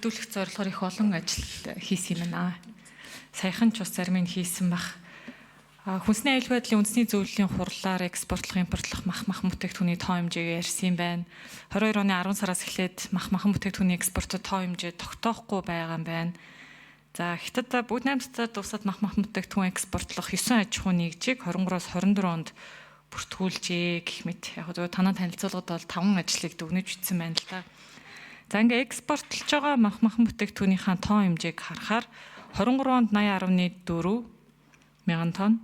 бүрдүүлэх зорилгоор их олон ажил хийсэн юм байна. Саяхан ч бас зарим нь хийсэн бах. Хүнсний аюулгүй байдлын үндэсний зөвлөлийн хурлаар экспортлох, импортлох мах махан бүтээгдэхүүний тоо хэмжээг ярьсан юм байна. 22 оны 10 сараас эхлээд мах махан бүтээгдэхүүний экспортод тоо хэмжээ тогтоохгүй байгаа юм байна. За Хятад бүгд наймцтай дуусаад мах махан бүтээгдэхүүн экспортлох 9 аж ахуйн нэгжийг 23-аас 24 онд бүртгүүлжээ гэх мэт. Яг зөв танаа танилцуулгад бол 5 ажлыг дүгнэж бичсэн байна л да. За ингээ экспортлж байгаа мах махан бүтээгдэхүүнийхаа тоо хэмжээг харахаар 23 онд 80.4 мянган тонн,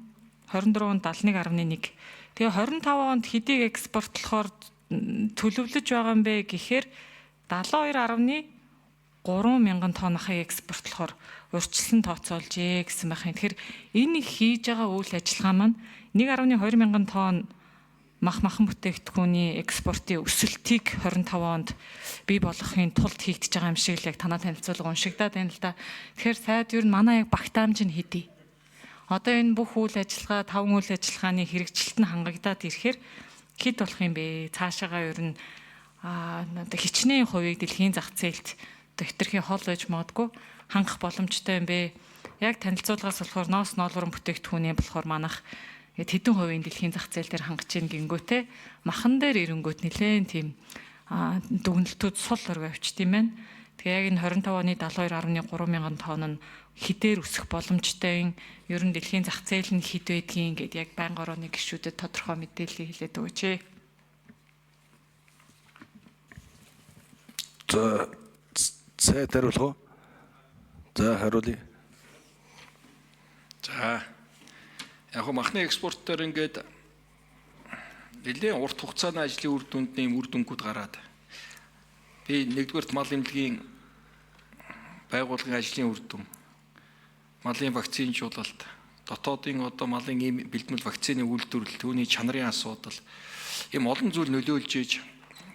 24 онд 71.1. Тэгээ 25 онд хэдийг экспортлохоор төлөвлөж байгаа юм бэ гэхээр 72.3 мянган тонн махыг экспортлохоор урьдчилан тооцоолжээ гэсэн байх юм. Тэгэхээр энэ хийж байгаа үйл ажиллагаа маань 1.2 мянган тонн мах махан бүтээгдэхүүний экспортын өсөлтийг 25 онд бий болгохын тулд хийгдэж байгаа юм шиг л яг танаа танилцуулга уншигдаад байна л да. Тэгэхээр сайд ер нь манай яг багтаамж нь хэдий? Одоо энэ бүх үйл ажиллагаа, таван үйл ажиллагааны хэрэгжилт нь хангагдаад ирэхээр хэд болох юм бэ? Цаашаагаа ер нь одоо хичнээн хувийг дэлхийн зах зээлд одоо хэтэрхий хол байж магадгүй хангах боломжтой юм бэ? Яг танилцуулгаас болохоор ноос ноолуурын бүтээгдэхүүний болохоор манайх хэдэн хувийн дэлхийн зах зээл дээр хангаж ийн гингүүтээ махан дээр ирэнгүүт нэлээд тийм дүгнэлтүүд сул оргоо авчт юм байна. Тэгээ яг энэ 25 оны 72.3 мянган тонн нь хідээр өсөх боломжтой, ер нь дэлхийн зах зээл нь хэд байдгийг ингээд яг байнгын орооны гишүүдэд тодорхой мэдээлэл хэлээд өгөөч. За сайд хариулах уу? За хариулъя. За яг хөө махны экспорт дээр ингээд нэлээд урт хугацааны ажлын үр дүнд нэм үр дүнгууд гараад би нэгдүгээрт мал эмнэлгийн байгууллагын ажлын үр дүн, малын вакцинжуулалт, дотоодын одоо малын ийм бэлтгэл вакцины үйлдвэрлэл, түүний чанарын асуудал ийм олон зүйл нөлөөлж иж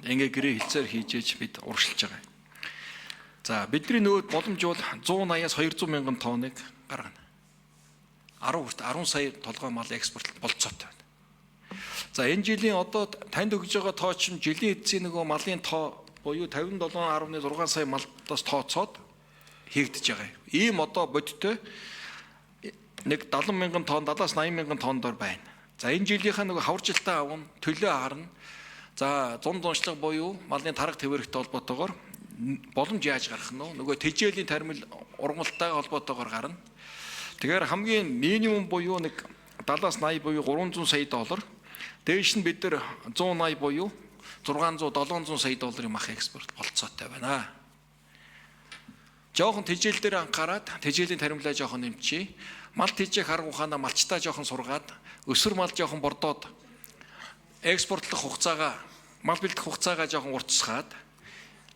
ингээ гэрээ хилцээр хийж иж бид урагшилж байгаа. За бидний нөөд боломж бол 180-аас 200 мянган тонныг гаргана. 10 хүрт 10 сая толгой мал экспорт болцоотой байна. За энэ жилийн одоо танд өгж байгаа тоо чинь жилийн эцсийн нөгөө малын тоо буюу 57.6 сая малдаас тооцоод хийгдэж байгаа юм. Ийм одоо бодиттой нэг 70 мянган тонн, 70-аас 80 мянган тонн дор байна. За энэ жилийнхаа нөгөө хаваржилтаа авна, төлөө харна. За зун зуншлага буюу малын тарга тэврэхтэй холбоотойгоор боломж яаж гарах нь вэ? Нөгөө тэжээлийн тармил ургамалтай холбоотойгоор гарна. Тэгэхээр хамгийн минимум буюу нэг 70-аас 80 буюу 300 сая доллар. Дээш нь бид нар 180 буюу 600 700 сая долларын мах экспорт болцоотой байна. Жохон тэжээл дээр анхаарад тэжээлийн таримлаа жохон нэмчихье. Мал тэжээх арга ухаанаа малчтаа жохон сургаад өсвөр мал жохон бордоод экспортлох хугацаагаа мал бэлдэх хугацаагаа жохон уртсгаад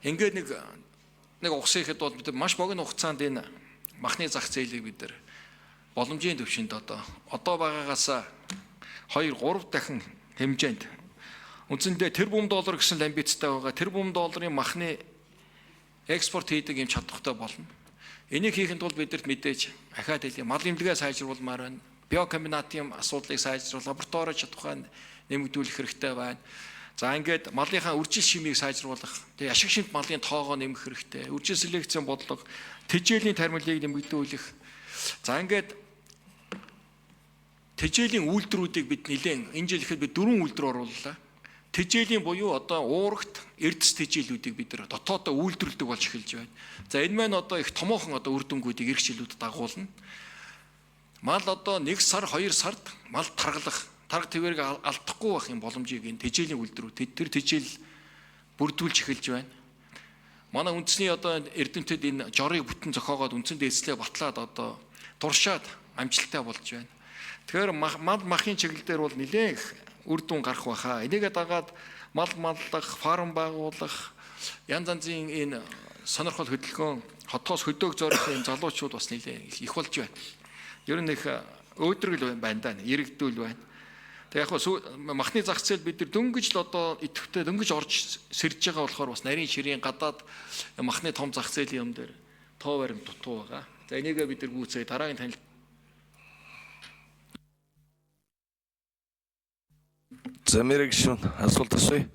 ингээд нэг угсаа ихэд бол бид маш богино хугацаанд энэ махны зах зээлийг бид нар боломжийн түвшинд одоо байгаагаас 2 3 дахин хэмжээнд үндсэндээ тэрбум доллар гэсэн амбицтай байгаа. Тэрбум долларын махны экспорт хийдэг юм чадвартай болно. Энийг хийхэд бол бидэрт мэдээж ахаад хэлье мал эмнэлгээ сайжруулмаар байна. Биокомбинатын асуудлыг сайжруулах, лаборатори чадвараа нэмэгдүүлэх хэрэгтэй байна. За ингээд малынхаа үржил шимийг сайжруулах, тэгээ ашиг шимт малын тоогоо нэмэх хэрэгтэй. Үржил селекцийн бодлого, тэжээлийн тармилыг нэмэгдүүлэх. За ингээд тэжээлийн үйлдвэрүүдийг бид нэлээд энэ жил ихэд бид 4 үйлдвэр орууллаа. Тэжээлийн буюу одоо уурагт эрдэс тэжээлүүдийг бид нар дотоодоо үйлдвэрлэдэг болж эхэлж байна. За энэ маань одоо их томоохон одоо үр дүнгуудыг эх жилүүдэд дагуулна. Мал одоо 1 сар 2 сард мал таргалах, тарга тэвэрийг алдахгүй байх юм боломжийг энэ тэжээлийн үйлдвэрүүд тэр тэжээл бүрдүүлж эхэлж байна. Манай үндэсний одоо эрдэмтэд энэ жорыг бүтэн зохиогоод үндсэн дээдслээ батлаад одоо туршаад амжилттай болж байна. Тэгэхээр мал махын чиглэл дээр бол нэлээд их үр дүн гарах байхаа. Энийгээ дагаад мал маллах, фарм байгуулах, янз янзын энэ сонирхол хөдөлгөөн, хотоос хөдөөх зорих энэ залуучууд бас нэлээд их болж байна. Ер нь их өөдрөг байна да, иргэдүүл байна. Тэг яг махны зах зээл бид нар дөнгөж л одоо идэвхтэй дөнгөж орж сэрж байгаа болохоор бас нарийн ширийн гадаад махны том зах зээлийн юм дээр тоо баримт дутуу байгаа. За энийгээ бид нар гүйцээ дараагийн танил. За мэрэг гишүүн асуулт асууя.